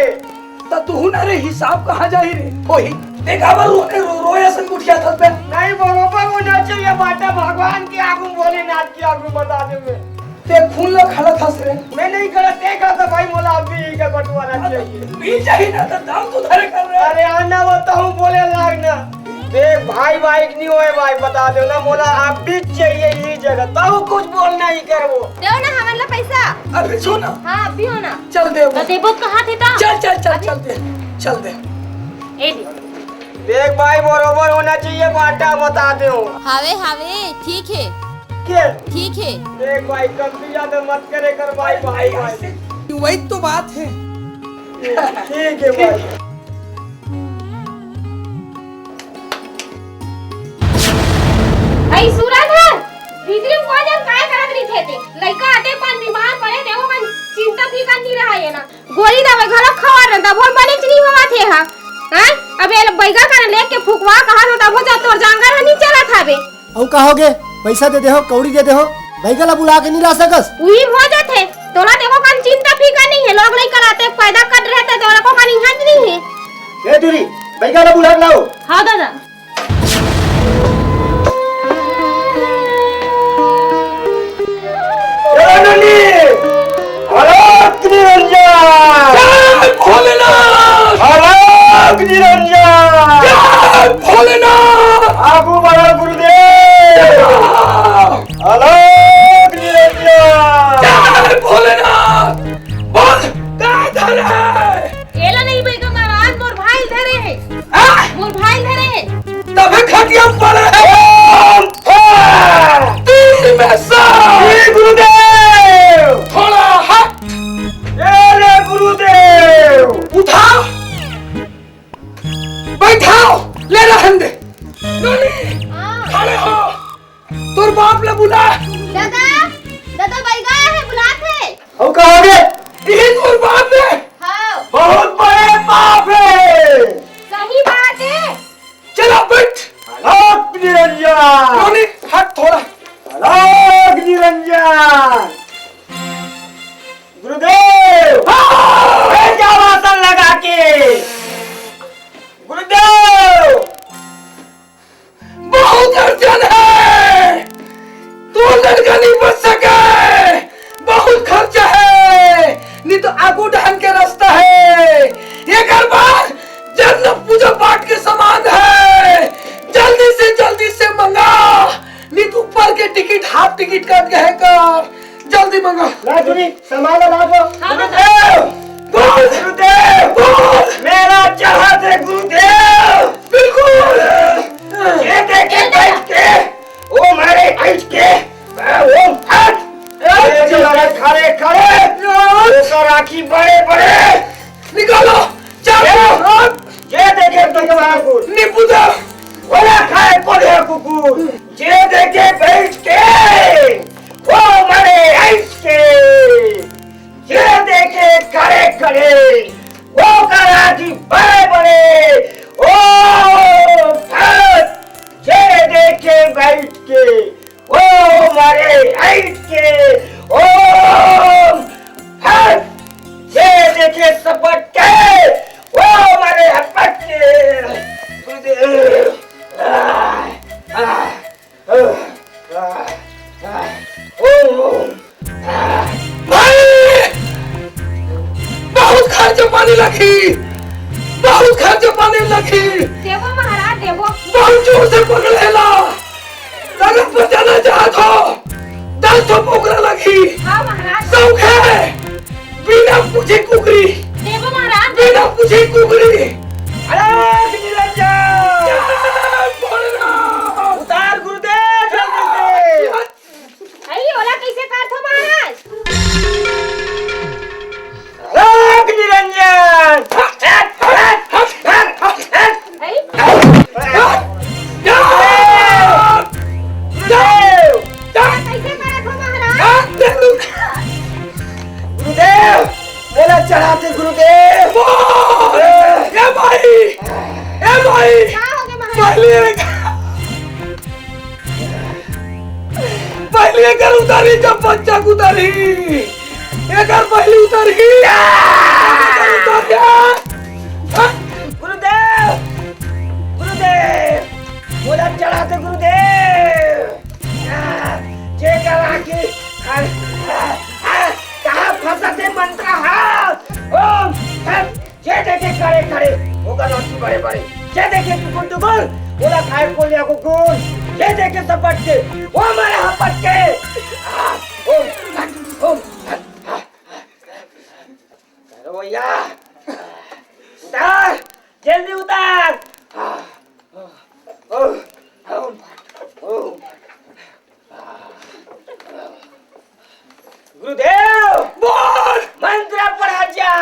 त तुहू ना रे हिसाब कहाँ जाही रे? ओही। देख अब रोने रो, रोए असन उठिया थस बे। नहीं, बरोबर होना चाहिए बाटा भगवान के आगू, भोलेनाथ के आगू बता दे मैं। ते खून ला खड़ा थस रे। मैं नहीं खड़ा, ते खड़ा था भाई, मोला अभी ही का बंटवारा चाहिए। मिल जाही ना तो दाम तो धरे कर रे। अरे आना बताऊं, बोले लाग ना। देख भाई, भाई नहीं होए भाई, बता दो ना, मोला अभी चाहिए ये जगह, तब कुछ बोलना ही करबो। देव ना हमन ला पैसा। अभी सुन। हाँ, अभी हो ना। चल दे वो। तो देबो कहाँ थे ता? चल, चल, चल, अभी चल दे, चल दे। ए दे। देख भाई, बरोबर होना चाहिए, बाटा बता दे हो। हावे, हावे, ठीक है। के? ठीक है। देख भाई, कम भी ज्यादा मत करे कर भाई, भाई, भाई। वही तो बात है। ठीक है भाई। अई सूरज ह, भीतरी में कोई जन काय करत रहिथे ते? लइका आते कन बीमार पड़े, ते ओकन चिंता फिकर नइ रहय ये ना। गोली दवाई घलो खवा रहे, तभो बनेच नइ होवत हे हा। हैं? अब ये बैगा कर लेके फुकवा कहा तो तभो जा तोर जांगर ह नइ चलत हवे। अउ का होगे? पइसा दे देहो, कौड़ी दे देहो, बैगा ला बुला के नइ ला सकस? उही हो जाथे। तोला देखो कन चिंता फिकर नइ हे, लोग लइका लाते पैदा कर रहे ते तोला को कन इहाँ नइ हे। ए टूरी, बैगा ला बुला के लाओ। हाँ दादा। चलो ननी, अलख निरंजन। जय भोलेनाथ। अलख निरंजन। जय भोलेनाथ। आगू बढ़ो गुरुदेव। अलख निरंजन। जय भोलेनाथ। बोल, काय धरे हे? एला नहीं बैगा महाराज, मोर भाई धरे हे। हाँ? मोर भाई धरे हे। तभे खटिया पड़े हे। ओम फा। तीन में से। श्री गुरुदेव। थोड़ा हट। ए रे गुरुदेव। उठा। बैठाओ। ले रहन दे। नोनी, हाँ। खड़े हो। तोर बाप ला बुला। दादा, दादा, बैगा हे, बुलात हे। अउ का होगे? इही तोर बाप हे। हाँ। बहुत बड़े पाप हे। सही बात हे। चला बैठ। अलख निरंजन। नोनी, हट थोड़ा। अलख निरंजन। गुरुदेव। हाँ। बैठ जाओ आसन लगा के। गुरुदेव। बहुत अड़चन हे, तोर लड़का नहीं बच सके, बहुत खर्चा हे, नहीं तो आगू डहन के रास्ता हे। एकर बाद जन्म पूजा पाठ के समान हे, जल्दी से जल्दी से मंगा, नहीं तो ऊपर के टिकट हाफ टिकट कट गए का। जल्दी मंगा। ला टूरी, सामान ला दो। हाँ, गुरुदेव! बोल! गुरुदेव! बोल! मेला चढ़ा दे गुरुदेव! बिल्कुल! ये देखे बैठ के, ओ मारे बैठ के, मैं वो फट! ये जो लड़े खड़े खड़े, वो तो राखी बड़े बड़े! निकालो! चाबी! ये देखे बैठ के कुकुर! निपुदा! बोला खाए पड़े कुकुर! ये देखे बैठ के, ओ मारे बैठ के! मारे हट के, ओम फट, जे देखे सपट के, वो मारे हपट के। गुरुदेव, आ, आ, आ, आ, ओम, आ। भाई, बहुत खर्च पानी लगी, बहुत खर्च पानी लगी। देबो महाराज, देबो। बहुत जोर से पकड़ेला। अगर बचाना चाहत हो, दस ठो पोकरा लगी। हाँ महाराज। सौंखे, बिना पूछे कुकरी। देबो महाराज। बिना पूछे कुकरी। अलख निरंजन। जय भोलेनाथ। उतार गुरुदेव, जल्दी से। अरे, ओला कैसे काटो महाराज? अलख निरंजन। हट, हट, हट, हट, हट। अरे, गुरुदेव! कैसे करत हो महाराज? गुरुदेव, मोला चढ़ाते गुरुदेव। ए भाई, ए भाई, का हो गया महाराज? पहले एक, पहले एकर उतारी, जब बच्चा के उतारी, एकर पहले उतारी, एकर उतारी। गुरुदेव, गुरुदेव, मोला चढ़ाते गुरुदेव। जे करा के, कहाँ फंसा थे मंत्र हाथ? ओम फट, जे देखे खड़े खड़े, ओकर आँखी बड़े बड़े। जे देखे टुकुर टुकुर, ओला खाए कोलिया कुकुर। जे देखे सपट के, वो मारे हपट के। आ, ओम फट, ओम फट, आ, आ। अरे भैया, उतार, जल्दी उतार। आ, आ, आ, आ। गुरुदेव, बोल। मंत्र पढ़ा जा।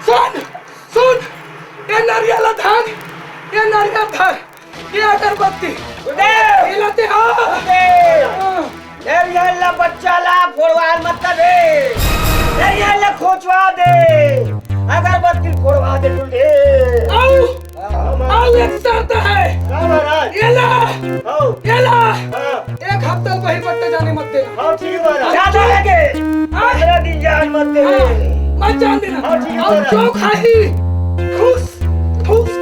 सुन, सुन, ए नरियल ला धर, ए नरियल धर, ए अगरबत्ती, गुरुदेव! ए लाते हा। गुरुदेव! हाँ। नरियल ला बच्चा ला फोड़वाल मत दे, नरियल ला खोचवा दे, अगरबत्ती फोड़वा दे गुरुदेव। आओ, हाँ, महाराज। आओ, एक शर्त है। हाँ, महाराज। ये ला, आओ। ये ला। हाँ। एक हफ्ता बहिर बट्टा जाने मत देना। हाँ, ठीक है महाराज। ज्यादा लगे, हाँ। पंद्रह दिन जान मत दे। हाँ, मत जान देना। हाँ, ठीक है और महाराज। जो खाही, ठूस, ठूस के।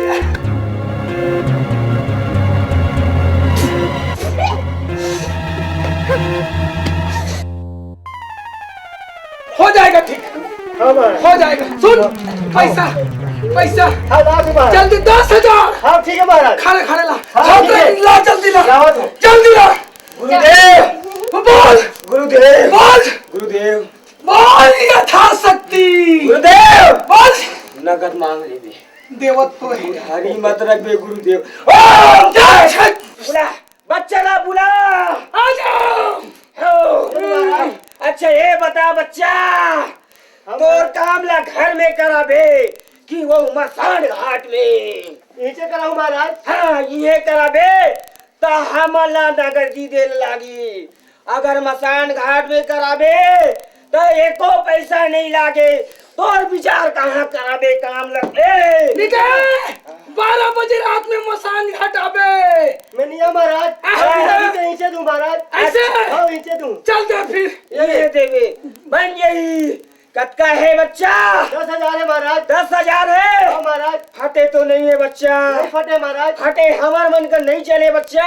हो जाएगा ठीक, हाँ महाराज। हो जाएगा। सुन, पैसा, पैसा। हाँ, ला दूँ महाराज। जल्दी दस हजार। हाँ, ठीक है महाराज। खड़े, खड़े ला। हाँ, हाँ, ठीक है। ला, जल्दी ला। लावत हूँ। जल्दी ला। गुरुदेव। बोल। गुरुदेव। बोल। गुरुदेव। बोल यथाशक्ति। गुरुदेव। बोल। नगद मांग लेबे। देवत तो है। उधारी मत रखबे गुरुदेव। ओम जय छठ। बुला, बच्चा ला बुला। आ जाओ। हो। अच्छा, ये बता बच्चा, हाँ। तोर काम ला घर में कराबे कि वो मसान घाट में? इचे कराऊं महाराज। हाँ, इहे कराबे, त हमन ला नगदी दे लागी। अगर मसान घाट में कराबे, त एको पैसा नहीं लागे। तोर विचार कहाँ कराबे काम लगे? निकाल, बारह बजे रात में मसान घाट आबे। मैं नहीं आ महाराज। हाँ। अभी तो इचे दूं महाराज। ऐसे? हाँ, इचे दूं। चल दे फिर। ये देवे, बन गई। कतका है बच्चा? दस हजार है महाराज। दस हजार है? हाँ महाराज। फटे तो नहीं है बच्चा। नहीं फटे महाराज। फटे हमर मन का नहीं चले बच्चा।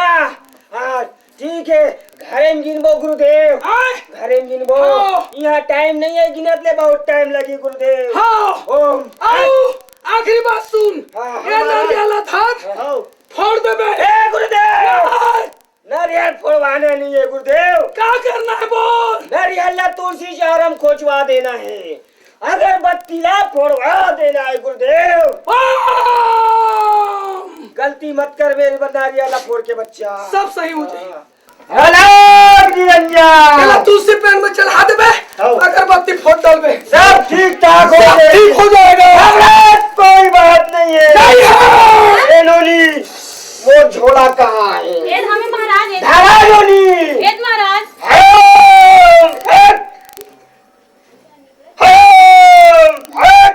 हाँ, ठीक है, घरे में गिनबो गुरुदेव। आय? घरे में गिनबो। हाँ। यहाँ टाइम नहीं है, गिनत ले बहुत टाइम लगी गुरुदेव। हाँ। ओम। आओ, आखिरी बात सुन। हाँ, ये हाँ। नरियल ला धर, हाँ। फोड़ देबे। ए गुरुदेव। हाँ। नरियल फोड़वाना नहीं है गुरुदेव। का करना है बोल? नरियल ला तुलसी चारम खोचवा देना है, अगरबत्ती ला फोड़वा देना है गुरुदेव। ओम! गलती मत करबे, नरियल ला फोड़ के बच्चा। सब सही हो जाए। हाँ। अलख निरंजन। चला तुलसी पेड़ में चढ़ा देबे, हाँ। अगरबत्ती फोड़ डालबे। सब ठीक ठाक हो सब जाए। ठीक हो जाएगा। महाराज, कोई बात नहीं है। नहीं है। वो झोला कहाँ है? ए धामे महाराज, ए धरा जोनी। ए महाराज। हेम, हट। हेम, हट।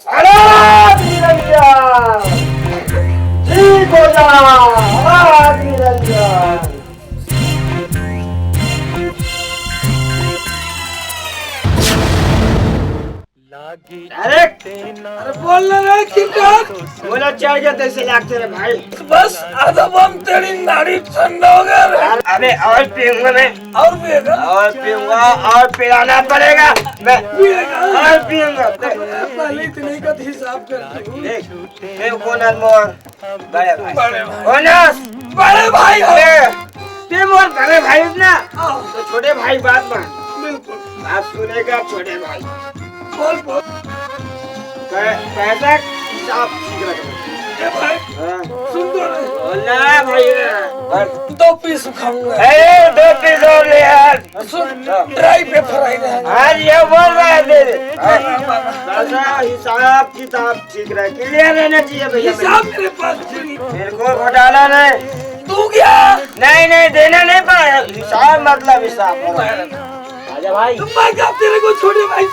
अनाथ निरंजन। ठीक हो जा, अनाथ निरंजन। अरे, अरे बोल ना रे, किरदार। बोला चढ़ गया, तैसे लागते रे भाई। बस आधा बम तेरी नाड़ी ठंडा हो गया रे। अरे, और पीऊंगा मैं। और पिएगा? और पीऊंगा, और पिलाना पड़ेगा। मैं पिएगा? और पीऊंगा। पहले इतने का तो हिसाब कर दो। देख, देख, कौन अनमोल? बड़े भाई। बड़े भाई। कौन है? बड़े भाई हो। ए, ते मोर बड़े भाई ना। हाँ। तो छोटे भाई बात मान। बिल्कुल। बात सुनेगा छोटे भाई। बोल, बोल। पै-, पैसा हिसाब ठीक रखना। ए भाई, हाँ। सुन तो रहे। बोलना भाई। हाँ। दो पीस खाऊंगा। अरे, दो पीस और ले यार। सुन, हाँ। ड्राई पे फ्राई रहेगा। आज ये बोल रहा है, दे दे। हाँ। पैसा हिसाब किताब ठीक रहे, क्लियर रहना चाहिए भैया। हिसाब मेरे पास नहीं। मेरे को घोटाला नहीं। तू क्या? नहीं, नहीं, देना नहीं पड़ा। हिसाब मतलब हिसाब। आजा भाई। मैं क्या तेरे को छोटे भाई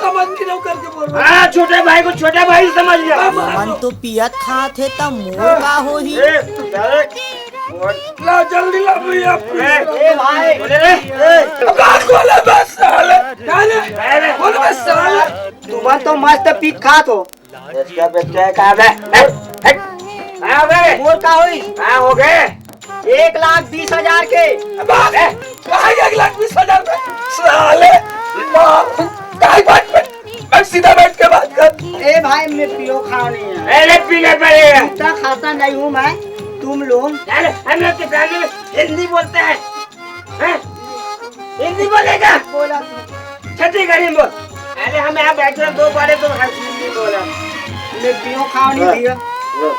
समझ के ना करके बोल रहा हूँ। हाँ, छोटे भाई को छोटा भाई समझ गया। मैं मान मन लो। तो पियत खात हे, त मोर का होही? ए, अरे, ला, जल्दी ला भैया। ए, ए भाई, बोले रे, ए। बात बोले बस साले। क्या रे? अरे, बोले बस साले। तुमन तो मस्त पीत खात हो। इसका बच्चा है, कहाँ बे? हट, हट। कहाँ बे? मोर का होई? कहाँ हो गए? एक लाख बीस हजार के। बाप रे, कहाँ एक लाख बीस हजार में? साले, बाप, काहे बात पे? मैं सीधा बैठ के बात कर। ए भाई, मैं पियो खाओ नहीं है। अरे, पीना पड़ेगा। इतना खाता नहीं हूँ मैं, तुम लोग। अरे, हम लोग के फैमिली में हिंदी बोलते हैं। हैं? हिंदी बोलेगा? बोला तू। छत्तीसगढ़ी में बोल। अरे हम यहाँ बैठे हैं, दो बारे तो हम हिंदी बोला। मैं पियो खाओ नहीं हाँ। पियो। हाँ।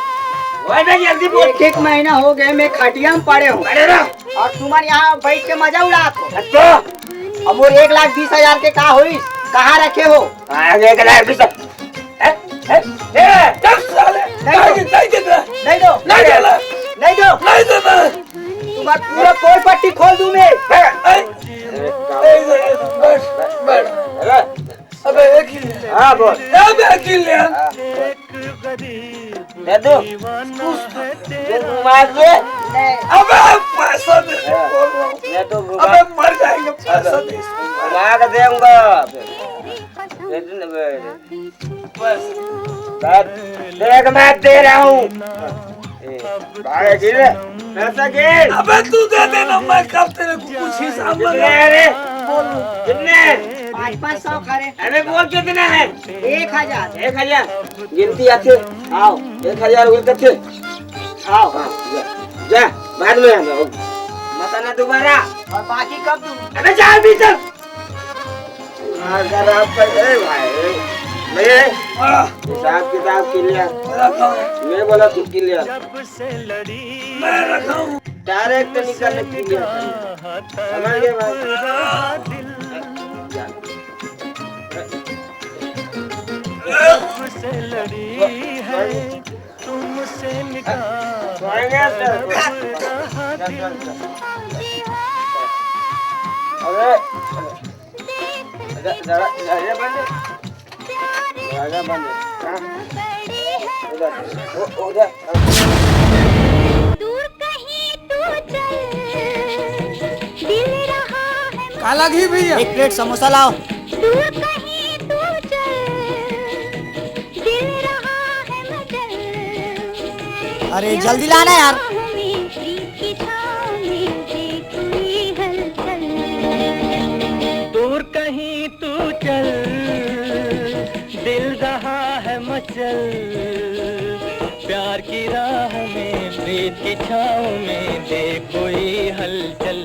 ओए बे, जल्दी बोल। एक एक महीना हो गए मैं खटिया में पड़े हूँ। अरे रा। और तुमन यहाँ बैठ के मजा उड़ात हो। अच्छा। अब वो एक लाख बीस हजार के का होइस? कहाँ रखे हो? हाँ, एक लाख बीस। हैं? हैं? ए, चुप साले। नहीं दो। नहीं, नहीं देता। नहीं दो। नहीं देता। नहीं दो। नहीं देता। तुम्हारा पूरा पोल पट्टी खोल दूं मैं। ए, ए, ए, बैठ, बैठ। अबे, एक ही ले। हाँ, बोल। अबे, एक ही ले। हाँ, बोल। दे दो। दे दो, मार दे। नहीं। अबे, पैसा दे दे, हाँ। बोल रहा हूँ। दे दो, घुमा। अबे, मर जाएंगे, पैसा दे इसको। घुमा के देऊंगा। दे दो ना, बे। बस। बस। देख, मैं दे रहा हूँ। ए, भाई, गिर रे। पैसा गिर। अबे, तू दे दे ना, मैं कब तेरे को कुछ हिसाब कितने मांगा। है रे? बोल। कितने? पाँच पाँच सौ खा रहे। अरे, बोल, कितने हैं? एक हजार। एक हजार। गिनती अच्छे। आओ, एक हजार हो गए, कच्चे। आओ। हाँ, जा, जा, बाद में आना। बताना दोबारा। और बाकी कब दूँ? अबे, जा, भीतर। अगर आप पर, ए भाई, भैया, हिसाब किताब क्लियर। मैं बोला तू क्लियर। डायरेक्ट निकल क्लियर। समझ गए भाई? अरे, जरा, जरा, जरा बंद। दरवाजा बंद है। हाँ। उधर, वो, उधर। दूर कहीं तू चल, दिल रहा है का लगी भैया? एक प्लेट समोसा लाओ। दूर कहीं तू चल, दिल रहा है मचल। अरे, जल्दी लाना यार। प्रीत की छाँव में है कोई हलचल। दूर कहीं तू चल, दिल रहा है मचल। प्यार की राह में, प्रीत की छाँव में दे कोई हलचल।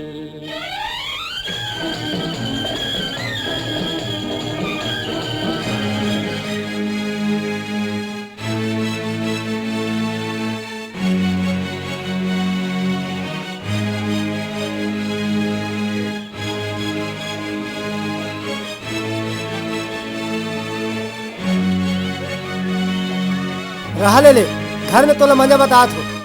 रहा ले ले, घर में तोला मजा बतात हो।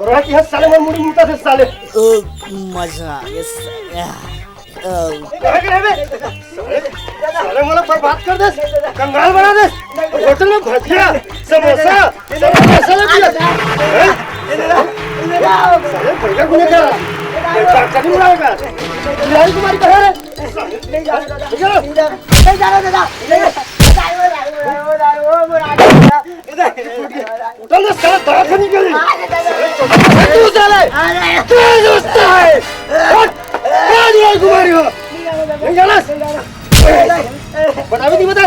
तोरा की हद साले, मोर मुड़ी मुता से साले। ओ, मजा आ गया साले। ओ। कहाँ गए बे? साले, साले मोला बर्बाद कर दे, कंगाल बना दे। होटल में भजिया, समोसा, सब पैसा लग गया। हैं? साले, पैसा कोने का? ये डॉक्टर नहीं बुलाएगा। बिहारी तुम्हारी कहाँ है? नहीं जा रहा दादा। नहीं जा रहा। नहीं जा रहा दादा। नहीं जा रहा। उठा ले साला, दांत से निकल। तू साले, तू दोस्त है। हट, क्या दिया तुम्हारी हो? नहीं जाना? बता भी नहीं बता।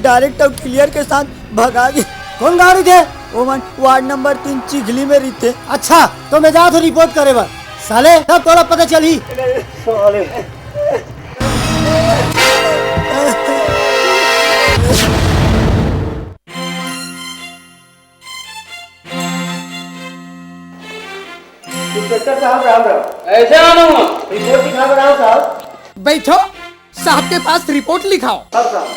डायरेक्टर क्लियर के साथ भगा के। कौन गाड़ी थे? वो मन वार्ड नंबर तीन चिखली में रहिथे। अच्छा, तो मैं जात हूँ रिपोर्ट करे बर। साले, तब तोला पता चलही। साले। इंस्पेक्टर साहब, राम राम। ऐसे आना हुआ। रिपोर्ट लिखा बर आए हंव साहब। बैठो, साहब के पास रिपोर्ट लिखाओ। हाँ साहब।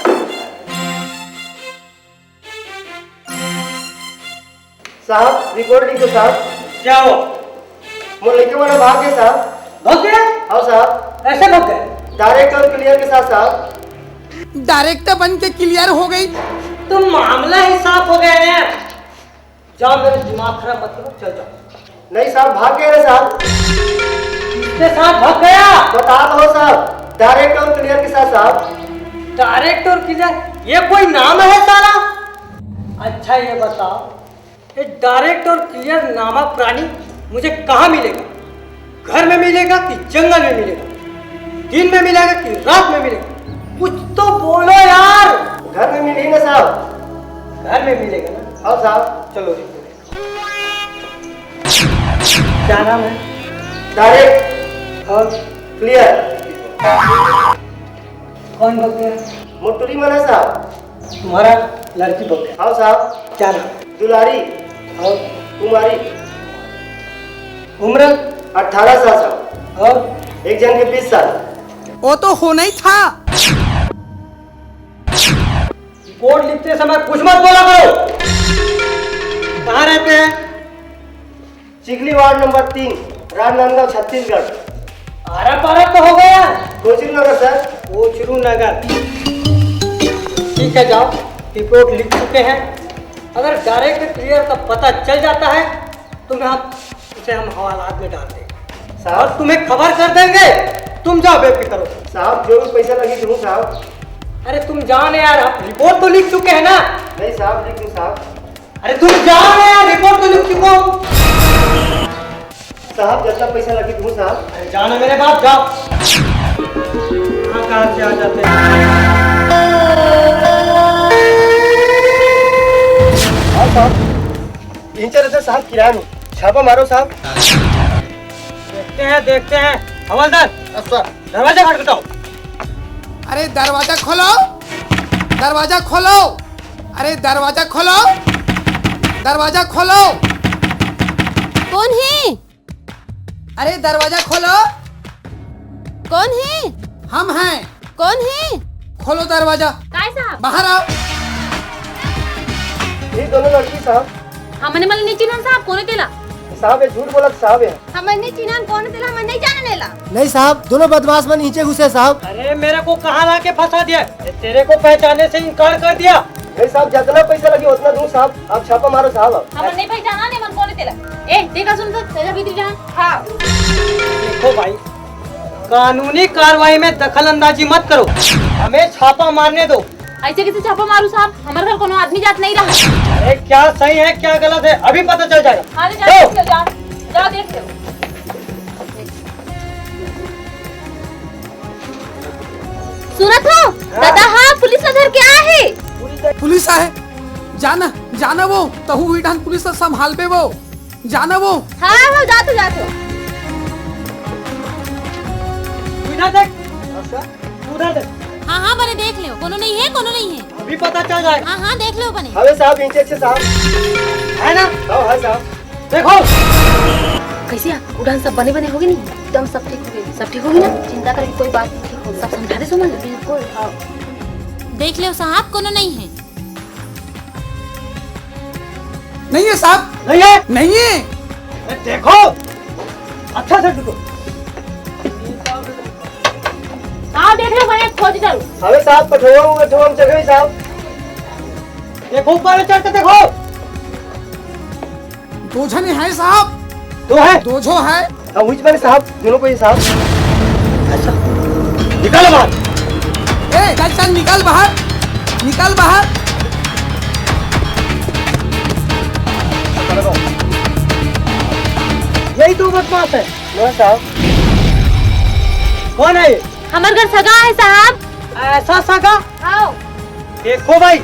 साहब, रिपोर्ट लिखो साहब। क्या हो? मोर लइका मन भाग गए साहब। भाग गए? हाँ साहब। कैसे भाग गए? डायरेक्टर और क्लियर के साथ साहब। डायरेक्टर बन के क्लियर हो गई। तो मामला ही साफ हो गया ना। जाओ, मेरे दिमाग खराब मत करो, चल जाओ। नहीं साहब, भाग गए साहब। किसके साथ भाग गया? बता दो साहब, डायरेक्टर और क्लियर के साथ साहब। डायरेक्टर और क्लियर? ये कोई नाम है साला? अच्छा ये बताओ, ये डायरेक्टर और क्लियर नामक प्राणी मुझे कहाँ मिलेगा? घर में मिलेगा कि जंगल में मिलेगा? दिन में मिलेगा कि रात में मिलेगा? कुछ तो बोलो यार। घर में मिलेगा साहब। घर में मिलेगा ना? हाँ साहब। चलो। क्या नाम है? डायरेक्ट। और? क्लियर। कौन भग गया? मोटरी मना साहब। तुम्हारा लड़की भग गया? हाँ साहब। क्या नाम? दुलारी। और? कुमारी। उम्र? अठारह साल साहब। और? एक जन के बीस साल। वो तो होना ही था। रिपोर्ट लिखते समय कुछ मत बोला करो। कहाँ रहते हैं? चिखली वार्ड नंबर तीन, राजनांदगांव, छत्तीसगढ़। आरा पारा तो हो गया। कोचरू नगर सर। कोचरू नगर। ठीक है, जाओ, रिपोर्ट लिख चुके हैं। अगर डायरेक्ट क्लियर का पता चल जाता है तो मैं आप उसे हम हवालात में डाल देंगे। साहब। और तुम्हें खबर कर देंगे, तुम जाओ बेफिक्र हो। साहब, जो भी पैसा लगी दूँ साहब। अरे तुम जाओ ना यार, आप रिपोर्ट तो लिख चुके हैं ना? नहीं साहब, लिख दूँ साहब। अरे तुम जाओ ना यार, रिपोर्ट तो लिख चुका हूँ। साहब, जितना पैसा लगी दूँ साहब। अरे जाओ ना मेरे बाप, जाओ। कहाँ कहाँ से आ जाते हैं। हाँ साहब, तीन चार हजार साहब किराया में। छापा मारो साहब। देखते हैं, देखते हैं। हवलदार, यस सर। दरवाजा खटखटाओ। अरे दरवाजा खोलो, दरवाजा खोलो, अरे दरवाजा खोलो, दरवाजा खोलो। कौन है? अरे दरवाजा खोलो। कौन है? हम हैं। कौन है? खोलो दरवाजा। काय साहब? बाहर आओ। ये दोनों लड़की साहब। हमने मल नहीं चिन्हन साहब, कौन है तेला? साहब, ये झूठ बोलत साहब है। हमन नहीं चिन्हन कौन तेला, हमन नहीं जानन एला। नहीं साहब, दोनों बदमाश मन नीचे घुसे साहब। अरे मेरे को कहाँ ला के फंसा दिया? तेरे को पहचानने से इनकार कर दिया। नहीं साहब, जितना पैसा लगे उतना दूँ साहब, आप छापा मारो साहब। हमन नहीं पहचाना, नहीं मन कौन तेला। ए, देखा सुन तो, तेरा भीतर जान। हाँ। देखो भाई, कानूनी कार्रवाई में दखल अंदाजी मत करो, हमें छापा मारने दो। ऐसे कैसे छापा मारू साहब? हमारे घर कोनो आदमी जात नहीं रहा। अरे क्या सही है क्या गलत है अभी पता चल जाएगा। हाँ, ले जाओ, जाओ। देख लो, जाओ देख लो। सुनत हो? हाँ। दादा, हाँ, पुलिस ला धर के आए हे। पुलिस आए? जाना, जाना वो, तहू हुई ढान पुलिस ला संभालबे वो। जाना वो। हाँ, हाँ, जात हो, जात हो। तू इधर देख। अच्छा, तू उधर देख। हाँ, हाँ, बने देख ले, कोनो नहीं है, कोनो नहीं है। अभी पता चल जाएगा। हाँ, हाँ, देख ले बने। हवे साहब, नीचे अच्छे साहब। है ना? हाँ, हाँ साहब। देखो। कैसे है? उड़ान सब बने बने होगे नहीं? एकदम सब ठीक होगे। सब ठीक होगे ना? चिंता करे कोई बात नहीं, ठीक होगे। सब समझा दे सुमन। बिल्कुल, हाँ। देख ले साहब, कोनो नहीं है। नहीं है साहब। नहीं है? नहीं है। अरे देखो, अच्छा से देखो। साहब देख रहे हो, मैं खोज करूँ। अरे साहब, पठवा, पठवा, हम चढ़े साहब। देखो, ऊपर में चढ़ के देखो। दो झने हैं साहब। दो है? दो झो है। अब उस पर साहब, दोनों को ही साहब। अच्छा, निकालो बाहर। ए, चल, चल, निकल बाहर, निकल बाहर। यही तो बदमाश है। लो साहब। कौन है ये? हमर घर सगा है साहब। ऐसा सगा? आओ। देखो भाई,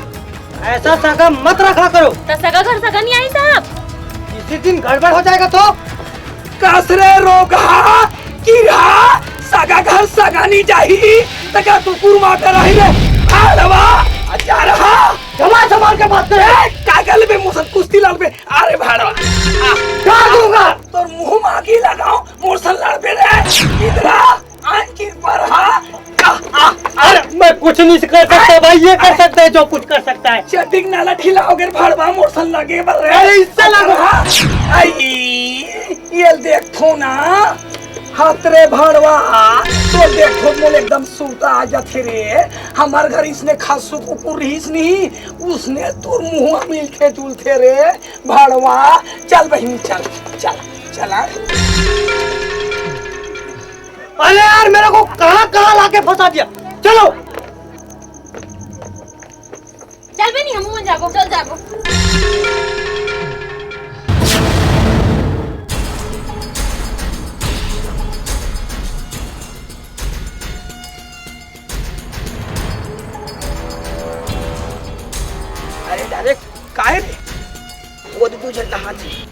ऐसा सगा मत रखा करो। तो सगा घर सगा नहीं आई साहब। किसी दिन गड़बड़ हो जाएगा तो? कस रे रोगहा, किरा, सगा घर सगा नहीं जाही, त का तू कुरमा पे रही रे? आ रवा, आ जा रहा। जमा संभाल के बात कर। ए, का कर लेबे मोर संग कुश्ती लड़बे? अरे भाड़वा। आ, का दूंगा? तोर मुंह में आगी लगाओ, मोर संग लड़बे रे। इधर आ। आन की पर हा। आ, आ, आ। अरे, मैं कुछ नहीं कर सकता भाई, ये कर सकता है जो कुछ कर सकता है। चटिक नाला ठिलाओगे भड़वा मोर सन लगे बर रे। अरे, इससे लगो। हाँ। आई, ये देखो ना। हत रे भड़वा, तो देखो मोल एकदम सूता आ जाथे रे। हमार घर इसने खासू कुकुर रहीस नहीं, उसने तोर मुंह मिलथे जुलथे रे। भड़वा, चल बहिनी, चल, चल, चला। अरे यार, मेरे को कहाँ कहाँ लाके फंसा दिया। चलो। चल बे नहीं, हम मन जाबो। चल जाबो। अरे डायरेक्ट काहे रे? वो तो दू झन नहात हे।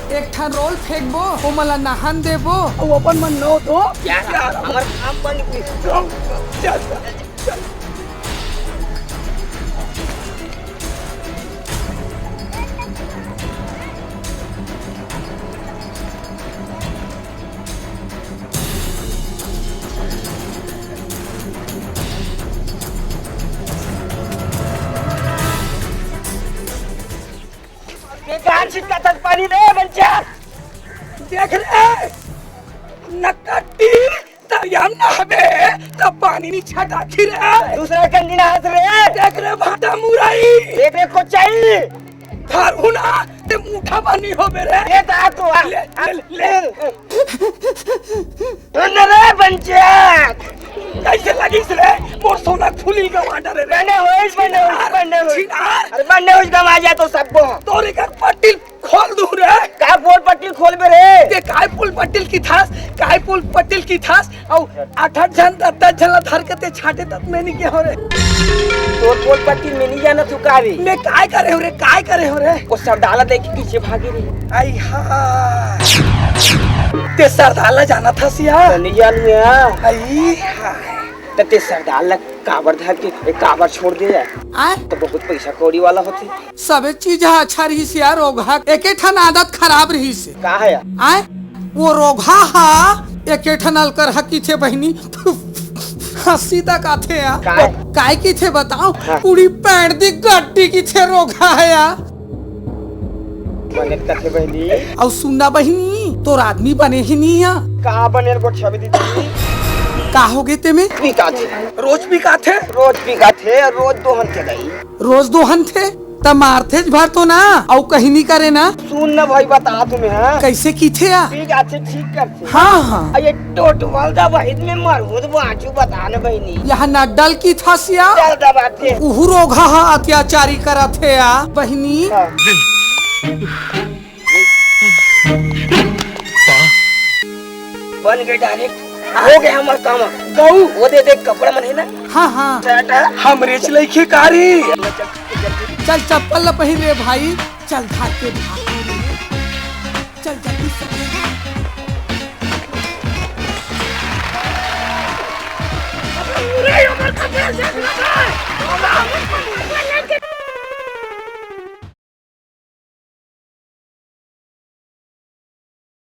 एक ठन रोल फेंकबो, ओमन ला नहान देबो। अउ अपन मन नहाबो। यार, हमर काम बन गइस। चल, चल, चल। बेकार छिटका तक पानी दे बच्चा। देख रे, नकट्टी, तरिया में नहाबे, तब पानी नहीं छटाखी रे। दूसरा कंडी नहात रे। देख रे, भाटा मुरई। देख रे, कोचाई। थारू ना, ते मुठा पानी होबे रे। ले ता तो आ। ले, ले, ले। सुन रे पंचायत। कैसे लगिस रे? मोर सोना फूली गवा डरे रे। बने होइस, बने होइस, बने होइस। छिनार। अरे बने होइस, गवा जा तो सबको। तोरी का पट्टिल खोल दूं रे। का पोल पट्टिल खोलबे रे? ते काय पोल पट्टिल किथस? काय पोल पट्टिल किथस? अउ आठ आठ झन, दस दस झन ला धर के ते छाटे तक मैं नहीं के हो रे। तोर पोल पट्टिल में नहीं जाना तू का रे? मैं काय करे हो रे? काय करे हो रे? वो सरदार ला देख के पीछे भागे रे। आई हा। ते सरदार ला जानथस या? तो नहीं जानू या। आई हा। त ते सरदार ला काबर धर के, ए, काबर छोड़ दे यार? आय? त बहुत पैसा कौड़ी वाला होथे। सबे चीज ह अच्छा रहिस यार, रोगहा एके ठन आदत खराब रहिस हे। का है यार? आय? वो रोगहा हा एके ठन अलकर ह किथे बहिनी, हंसी तक आथे यार। काय? काय किथे बताओ? हाँ। पूरी पैंट दी गड्डी किथे रोगहा है यार। बने कथे बहिनी। अउ सुनना बहिनी, तोर आदमी बने ही नहीं है। का बने गोठिया में दीदी? का हो गए ते में? बिकाथे। रोज बिकाथे? रोज बिकाथे, रोज दोहन के गई। रोज दोहन थे? त मारथेच भर तो ना, अउ कहीं नहीं करे ना। सुन ना भाई, बता तुम्हें, हाँ? कैसे किथे आ? बिकाथे, ठीक करथे। हाँ, हाँ। अरे टोटवाल दा बहिन में मरहूं त बाजू बता ना बहिनी। यहाँ नड्डल किथस या? चल दबाते। उहू रोगहा हा अत्याचारी करत हे या बहिनी। हाँ। बन गए डायरेक्ट। हो गए हमर काम। गऊ। वो दे दे कपड़ा मन है ना। हाँ, हाँ। टाटा। हमरे च लइखे कारी। चल चप्पल ल पहिर रे भाई। चल भाग के भाग। चल जल्दी से।